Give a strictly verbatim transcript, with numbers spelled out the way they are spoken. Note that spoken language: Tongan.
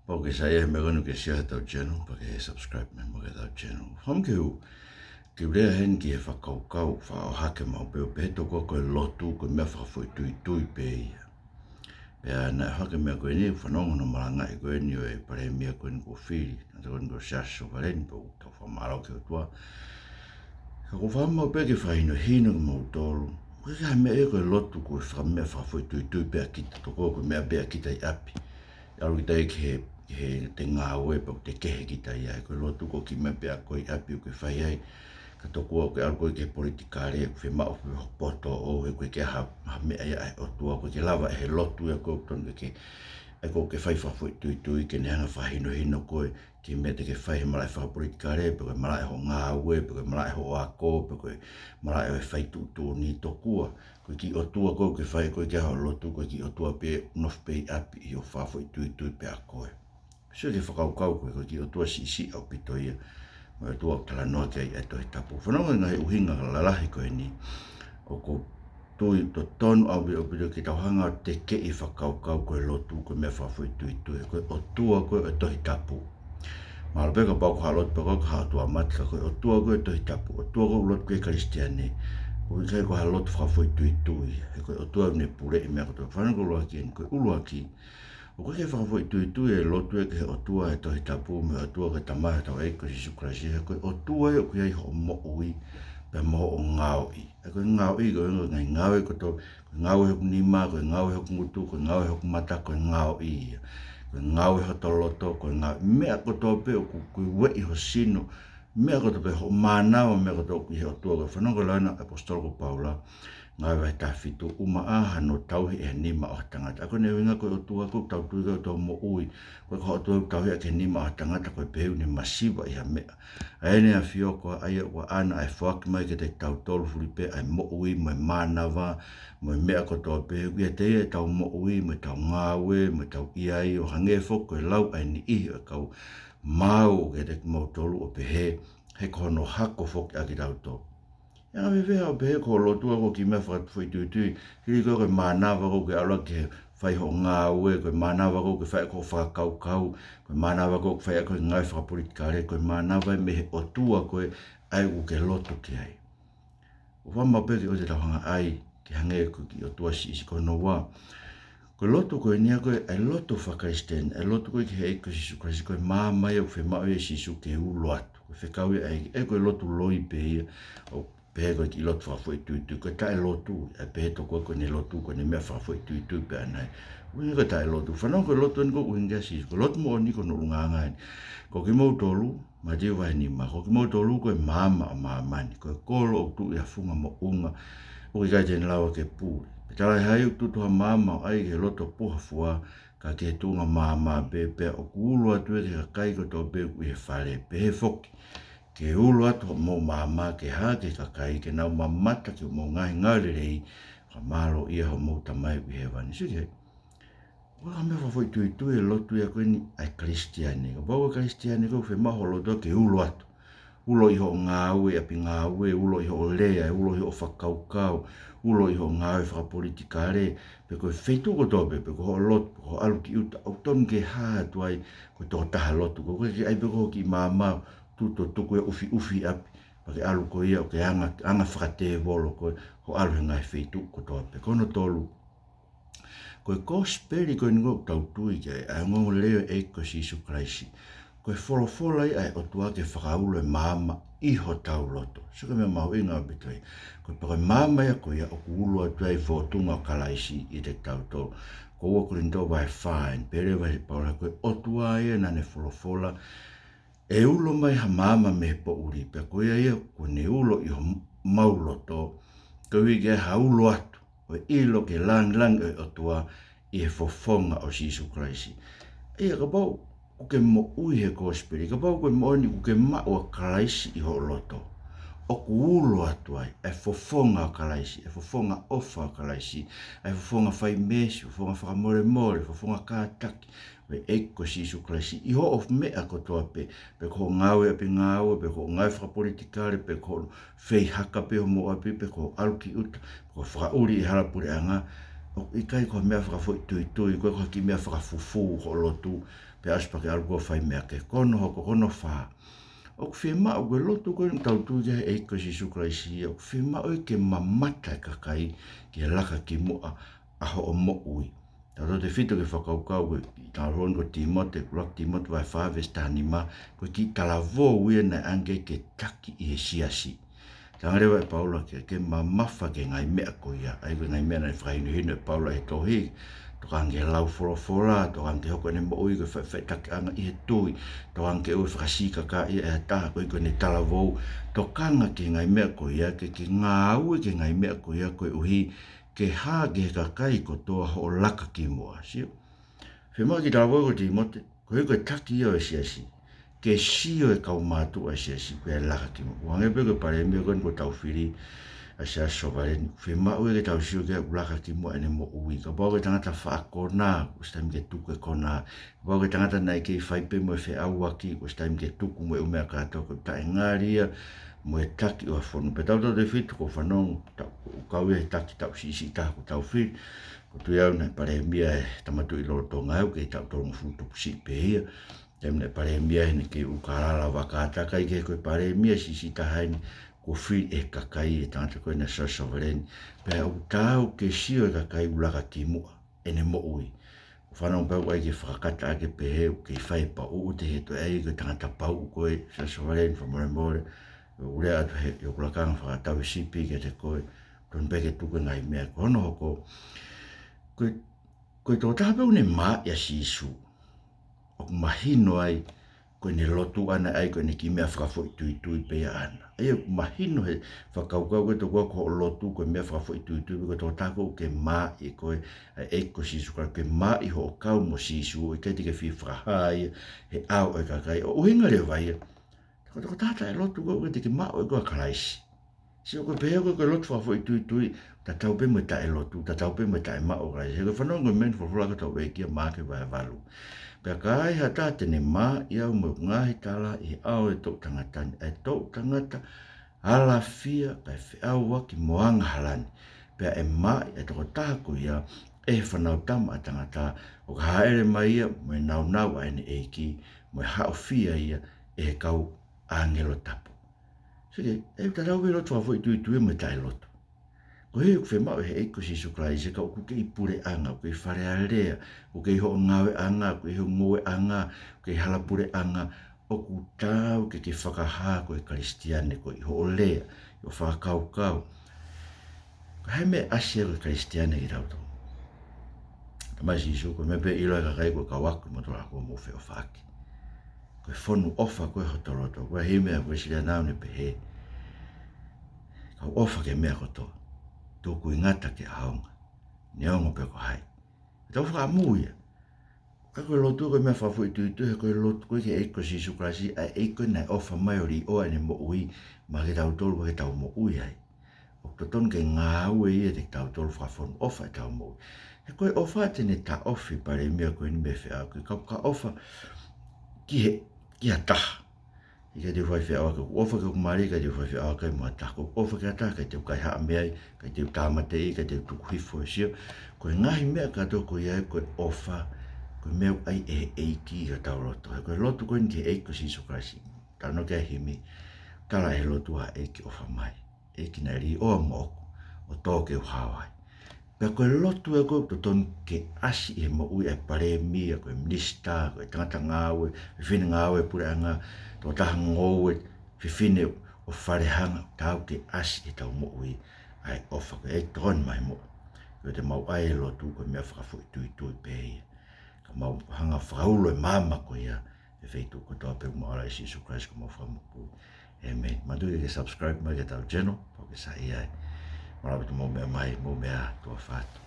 Kapau ʻoku ke saiʻia he meʻa ko eni, ke share heʻetau channel, pea ke subscribe mai mo ʻetau channel. Fakaʻamu ke u, ke u lea heni ki he fakakaukau, fakaʻohake maʻu pē, ʻo pehē tokua ko e lotu ko e meʻa fakafoʻituitui pē ia. Pea naʻe ʻohake e meʻa ko eni, fanongo hono malangaʻi ko eni ʻo e palēmia ko eni kuo fili, naʻe ko eni ko Siaosi Sovaleni, pea ʻoku tau fakamālō ki he ʻOtua. Ka ʻoku ou fakaʻamu pē ke fakahinohino kimoutolu. ʻOku ʻikai ha meʻa ia ko e lotu ko e fakameʻa fakafoʻituitui pē ʻa kita, tokua ko e meʻa pē ʻa kita ʻi ʻapi. ʻAlu kita ia ki he, ki he te ngāue pea ʻoku te kehe kita ia. Ko e lotu ko e kiʻi meʻa pē ʻa koe ʻi ʻapi ʻoku ke fai ai. Ka tokua ʻoku ke ʻalu koe ki he politikale, ʻoku fiemaʻu pē ho poto ʻo, he ʻoku ʻikai ha, ha meʻa ia ʻa e ʻOtua, ʻoku ʻikai ke lava ʻe he lotu ia ʻoku totonu ke, ʻa ia ʻoku ke fai fakafoʻituitui ke ne hanga ʻo fakahinohino koe ki he meʻa te ke fai he malaʻe fakapolitikale, pe ko e malaʻe hoʻo ngāue, pe ko e malaʻe hoʻo ako, pe ko e malaʻe ʻo e fai tuʻutuʻuni, tokua ko e kiʻi ʻOtua ko ē ʻoku ke fai ʻe koe ki ai hoʻo lotu, ko e kiʻi ʻOtua pē ʻoku nofo pē ʻi ʻapi ʻi hoʻo fakafoʻituitui pē ʻa koe. Sio ki he fakakaukau ko ē, ko e kiʻi ʻOtua siʻisiʻi ʻaupito ia, mo e ʻOtua ʻoku talanoa ki ai ʻa e Tohi Tapu. Fanongo ki he ngaahi ʻuhinga lalahi ko eni, ʻoku ou tui totonu ʻaupito, ʻaupito ke tau hanga ʻo tekeʻi e fakakaukau ko e lotu ko e meʻa fakafoʻituitui, ko e ʻOtua ko ē ʻo e Tohi Tapu. Mahalo pē kapau ko ha lotu pē ko ha ʻotua mate, ka ko e ʻOtua ko ē ʻo e Tohi Tapu, ʻOtua ko ē ʻoku lotu ki ai e Kalisitiane, ʻoku ʻikai ko ha lotu fakafoʻituitui, he ko e ʻOtua ʻoku ne puleʻi e meʻa kotoa. Fanongo ki he ʻuluaki eni, ko e ʻuluaki, ʻoku ʻikai ke fakafoʻituitui e lotu ia ki he ʻOtua ʻo e Tohi Tapu mo e ʻOtua ko e Tamai ʻo hotau ʻEiki ko Sīsū Kalaisi, he ko e ʻOtua ia ʻoku ʻi ai hoʻo moʻui pea mo hoʻo ngaohi. ʻA ia ko e ngaohi ko e ngaahi ngāue kotoa, ko e ngāue hoku nima, ko e ngāue hoku ngutu, ko e ngāue hoku mata, ko e ngaohi ia. Ko e ngāue hoto loto, ko e ngāue, meʻa kotoa pē ʻoku, ʻoku ueʻi ho sino, meʻa kotoa pē, hoʻo mānava, meʻa kotoa ʻoku ʻi he ʻOtua ko ē. Fanongo ki he lau ʻa e ʻaposetolo ko Paula, Ngāue vahe taha fitu, ʻumaʻā hano tauhi ʻe he nima ʻo ha tangata. ʻA ia ko hono ʻuhinga ko e ʻOtua ko ē ʻoku tau tui ki ai ʻi hotau moʻui, ko e ʻOtua ʻoku tauhi ʻaki e nima ʻo ha tangata, ko e pehē ʻoku ne masiva ʻi ha meʻa. ʻA ia ʻEne ʻAfio ko ia, ʻa ia ʻoku ʻAna ʻa e foaki mai kiate kitautolu fulipē ʻa e moʻui mo e mānava, mo e meʻa kotoa pē, ʻoku ʻiate ia ʻetau moʻui, mo ʻetau ngāue, mo ʻetau ʻi ai, ʻo hangē foki ko e lau ʻa e niʻihi ʻo e kau maau kiate kimoutolu ʻo pehē, he ko hono hako foki ʻa kitautolu. ʻE anga fēfē haʻo pehē ko hoʻo lotu ko e kiʻi meʻa fakafoʻituitui, hili ko ē ko e mānava ko ē ʻoku ke ʻalu ki he fai hoʻo ngāue, ko e mānava ko ē ʻoku ke fai ko ē hoʻo fakakaukau, ko e mānava ko ē ʻoku ke fai ko ē e ngāue fakapolitikale, ko e mānava ia mei he ʻOtua ko ē ʻa ia ʻoku ke lotu ki ai. ʻOku ou fakaʻamu pē ke ʻoua te tau hanga ʻai ke hangē ko e kiʻi ʻotua siʻisiʻi. Ko hono ua, ko e lotu ko eni ia ko ē, ʻa e lotu faka-Kalisitiane, ʻa e lotu ko ē ki he ʻEiki ko Sīsū Kalaisi, ko e maama ia ʻoku fiemaʻu ia ʻe Sīsū ke ulo atu. Ko e fekau ia ʻa e, ʻa ia ko e lotu loi pē ia, ʻo pehē ko e kiʻi lotu fakafoʻituitui, ko e taʻelotu, ʻa ia pehē tokua ko ʻene lotu ko ʻene meʻa fakafoʻituitui pē ʻaʻana ia. ʻUhinga ko e taʻelotu, fanongo, ko e lotu eni ʻoku ʻuhinga kia Sīsū, ko e lotu moʻoni ko hono ʻulungaanga eni. Ko kimoutolu, Mātiu vahe nima, ko kimoutolu ko e maama ʻo māmani, ko e kolo ʻoku tuʻu ʻi ha funga moʻunga ʻoku ʻikai te ne lava ke pule. Pe talaʻehai ʻoku tutu ha maama ʻo ʻai ki he loto puha fua, ka ki he tuʻunga maama pē, pea ʻoku ulo atu ia ki he kakai kotoa pē ʻoku ʻi he fale. Pehē foki, ke ulo atu hoʻomou maama ke hā ki he kakai, ke nau mamata ki hoʻomou ngaahi ngāue lelei, fakamālōʻia hoʻomou Tamai ʻoku ʻi hēvani. Sio ki ai. ʻOku ʻikai ha meʻa fakafoʻituitui e lotu ia ko eni ʻa e Kalisitiane. Kapau ko e Kalisitiane koe, ʻoku fiemaʻu hoʻo lotu ke ulo atu. Ulo ʻi hoʻo ngāue, ʻapi ngāue, ulo ʻi hoʻo lea, ulo ʻi hoʻo fakakaukau, ulo ʻi hoʻo ngāue fakapolitikale, pe ko e feituʻu kotoa pē, pe ko hoʻo lotu, pe ko hoʻo ʻalu ki ʻuta, ʻoku totonu ke hā atu ai ko e tokotaha lotu. Ko e ʻikai ke ʻai pē ko hoʻo kiʻi maama, tutu, tuku ia ʻufiʻufi ʻi ʻapi, pea ke ʻalu koe ia ʻo ke anga, anga fakatēvolo koe, hoʻo ʻalu he ngaahi feituʻu kotoa pē. Ko hono tolu, ko e kosipeli ko eni ʻoku tau tui ki ai, ʻa e ongoongolelei ʻo e ʻEiki ko Sīsū Kalaisi, ko e folofola ia ʻa e ʻOtua ke fakaulo e maama ʻi hotau loto. Sio ki he meʻa mahuʻinga ʻaupito ia. Ko e pea ko e maama ia ko ia ʻoku ulo atu ai e fōtunga ʻo Kalaisi ʻiate kitautolu. Ko ua Kolinitō vahe fā eni, pehē leva ʻe Paula, ko e ʻOtua ia naʻa ne folofola, ʻe ulo mai ha maama mei he poʻuli, pea ko ia ia kuo ne ulo ʻi homau loto, koeʻuhi ke ʻi ai ha ulo atu ʻo e ʻilo ki he lāngilangi ʻo e ʻOtua ʻi he fofonga ʻo Sīsū Kalaisi. ʻA ia kapau ʻoku ke moʻui he kosipeli, kapau ko e moʻoni ʻoku ke maʻu ʻa Kalaisi ʻi ho loto, ʻoku ulo atu ai e fofonga ʻo Kalaisi, e fofonga ʻofa ʻo Kalaisi, e fofonga fai meesi, fofonga fakamolemole, fofonga kātaki, ʻo e ʻEiki ko Sīsū Kalaisi ʻi hoʻo meʻa kotoa pē, pe ko hoʻo ngāue ʻapi ngāue, pe ko hoʻo ngāue fakapolitikale, pe ko hoʻo feihaka pē homou ʻapi, pe ko hoʻo ʻalu ki ʻuta, pe ko hoʻo fakaʻuli ʻi he hala puleʻanga, ʻoku ʻikai ko ha meʻa fakafoʻituitui, ʻikai ko ha kiʻi meʻa fakafufū hoʻo lotu, pea ʻosi pea ke ʻalu koe ʻo fai meʻa kehe. Ko hono hoko, ko hono fā, ʻoku fiemaʻu ko e lotu ko eni ʻoku tau tui ki ai ʻa e ʻEiki ko Sīsū Kalaisi, ʻoku fiemaʻu ia ke mamata e kakai ki he laka ki muʻa ʻa hoʻo moʻui. Tautautefito ki he fakakaukau ko ē ʻi he taʻu ko eni ko Tīmote, ʻuluaki ko Tīmote vahe fā veesi taha nima, ko e kiʻi talavou ia naʻe ʻange ke taki ʻi he siasi. Talaange leva ʻe Paula ke, ke mamafa ki he ngaahi meʻa ko ia, ʻa ia ko e ngaahi meʻa naʻe fakahinohino ʻe Paula ʻi he tohi, tokanga ki he lau folofola, tokanga ki he hoko ʻene moʻui ko e faʻifaʻitakiʻanga ʻi he tui, tokanga ki he ʻoua ʻe fakasīkakaʻi ia ʻe ha taha koeʻuhi ko ʻene talavou, tokanga ki he ngaahi meʻa ko ia, ke, ke ngāue ki he ngaahi meʻa ko ia koeʻuhi ke hā ki he kakai kotoa hoʻo laka ki muʻa. Sio? Fiemaʻu e kiʻi talavou ko Tīmote, koeʻuhi ko e taki ia ʻo e siasi, ke sio e kaumātuʻa ʻo e siasi ʻoku ʻi ai e laka ki muʻa. ʻOku hangē pē ko e palēmia ko eni kuo tau fili, ʻa Siaosi Sovaleni, fiemaʻu ia ke tau sio ki ai ʻoku laka ki muʻa ʻene moʻui. Kapau ko e tangata faʻa kona, kuo ʻosi taimi ke tuku e kona. Kapau ko e tangata naʻe kei fai pē mo e feʻauaki, kuo ʻosi taimi ke tuku mo e ʻū meʻa kātoa, ko e taʻengali ia mo e taki ʻo ha fonua. Pea tautautefito, ʻoku ou fanongo, taʻu, ʻoku kau ia he taki taʻu siʻisiʻi taha kuo tau fili, ʻoku ou tui au naʻe palēmia e Tama Tuʻi lolotonga au, ʻoku kei taʻu tolungofulu tupu siʻi pē ia. Taimi naʻe palēmia ʻene kei ʻukalala vaka, tā ʻikai ke ko e palēmia siʻisiʻi taha eni kuo fili ʻe he kakai e tangata ko ena Siaosi Sovaleni. Pea ʻoku taau ke sio e kakai ʻoku laka ki muʻa ʻene moʻui. ʻOku ou fanongo pē au ʻoku ʻai ke fakakata ʻaki e pehē ʻoku kei fai e pauʻu, ʻoku te he toe ʻai ko e tangata pauʻu koe Siaosi Sovaleni, fakamolemole. ʻOku ou lea atu he, ʻi hoku lakanga fakatauhisipi kiate koe, tonu pē ke tuku e ngaahi meʻa. Ko hono hoko, ko e, ko e tokotaha pē ʻoku ne mā ʻia Sīsū, ʻoku mahino ai ko ʻene lotu ʻana, ʻa ia ko ʻene kiʻi meʻa fakafoʻituitui pē ia ʻana. ʻA ia ʻoku mahino he fakakaukau ko ē tokua ko hoʻo lotu ko e meʻa fakafoʻituitui, ko e tokotaha ko ē ʻoku ke mā ʻia koe ʻa e ʻEiki ko Sīsū Kalaisi, ke mā ʻi hoʻo kau mo Sīsū, ʻoku ʻikai te ke fie fakahā ia he ʻao ʻo e kakai. ʻO ʻuhinga leva ia, ko e tokotaha taʻelotu ko ē ʻoku ʻikai te ke maʻu ʻe koe ʻa Kalaisi. Sio, ko e pehē ko ē ko e lotu fakafoʻituitui, tatau pē mo e taʻelotu, tatau pē mo e taʻemaʻu ʻa Kalaisi. He ko e fanongo ko e meʻa naʻe folofola ʻaki ʻe hotau ʻEiki ʻia Maʻake vahe valu. Pea ka ai ha taha te ne mā ʻiate au mo ʻeku ngaahi tala ʻi he ʻao ʻo e toʻu tangata ni, ʻa e toʻu tangata alafia kae feʻauaki mo angahala ni, pea ʻe mā ʻi he tokotaha ko ia ʻe he Fānautama ʻa Tangata, ʻo ka hāʻele mai ia mo e nāunau ʻa ʻene ʻEiki, mo e haʻofia ia ʻe he kau ʻāngelo tapu. Sio ki he, ʻoku tatau pē e lotu fakafoʻituitui mo e taʻelotu. Ko e hā ʻoku fiemaʻu ʻe he ʻEiki ko Sīsū Kalaisi, ka ʻoku kei puleʻanga, ʻoku kei Fale Alea, ʻoku kei hoʻo ngāueʻanga, ʻoku kei hoʻo ngoueʻanga, ʻoku kei hala puleʻanga, ʻoku taau ke ke fakahā ko e Kalisitiane koe ʻi hoʻo lea, ʻi hoʻo fakakaukau. Ko e hā e meʻa ʻe ʻasi ai ko e Kalisitiane kitautolu? Talamai ʻe Sīsū, ko e meʻa pē ʻe ʻilo ai e kakai ko e kau ako mo tolako mo feʻofaʻaki. Ko e fonu ʻofa ko ē hoto loto, ko e hā e meʻa ko e Sīsū naʻa ne pehē? Kau ʻofa ki he meʻa kotoa, tuku ʻi ngata ke ʻaonga, neongo pe ko hai. Tau fakamui ia. Ka ko e lotu ko e meʻa fakafoʻituitui, he ko e lotu ko ē ki he ʻEiki ko Sīsū Kalaisi, ʻa e ʻEiki ko ē naʻe ʻofa mai ʻo liʻoa ʻene moʻui maʻa kitautolu, maʻa kitautolu mo ke tau moʻui ai. ʻOku totonu ke ngāue ia kiate kitautolu fakafonu ʻofa ʻetau moʻui. He ko e ʻofa te ne taʻofi e palēmia ko eni mei he feʻauaki. Ka, ka ʻofa ki he, ki ha taha, ʻikai te u fai feʻauaki, ʻoku ʻofa ki hoku mali, ʻikai te u fai feʻauaki mo ha taha. ʻOku ʻofa ki ha taha, ʻikai te u kaihaʻa mei ai, ʻikai te u tāmateʻi, ʻikai te u tuku hifo e sio. Ko e ngaahi meʻa kātoa ko ia ko e ʻofa, ko e meʻa ʻoku ʻai ʻe he ʻEiki ʻi hotau loto. He ko e lotu ko eni ki he ʻEiki ko Sīsū Kalaisi, talanoa ki ai e himi, tala ʻe he lotu ʻa e ʻEiki ʻofa mai. ʻEiki naʻe liʻoa moʻoku, ʻo tō ke u hao ai. Pea ko e lotu ē ʻoku totonu ke ʻasi ʻi he moʻui ʻa e palēmia, ko e minisitā, ko e tangata ngāue, fefine ngāue puleʻanga, tokotaha ngoue, fefine ʻo falehanga, taau ke ʻasi ʻi heʻetau moʻui ʻa e ʻofa ko ē, ʻEiki tokoni mai muʻa. Ko ʻete mau ʻai e lotu ko e meʻa fakafoʻituitui pē ia. Ka mau hanga ʻo fakaulo e maama ko ia he feituʻu kotoa pē ʻoku mau ʻalu ai, ʻia Sīsū Kalaisi ko homau Fakamoʻui. ʻĒmeni. Manatuʻi ke subscribe mai ki heʻetau channel, pau ke saiʻia ai. Mālō ʻaupito hoʻomou meʻa mai, mou meʻa ā, tuʻa ʻofa atu.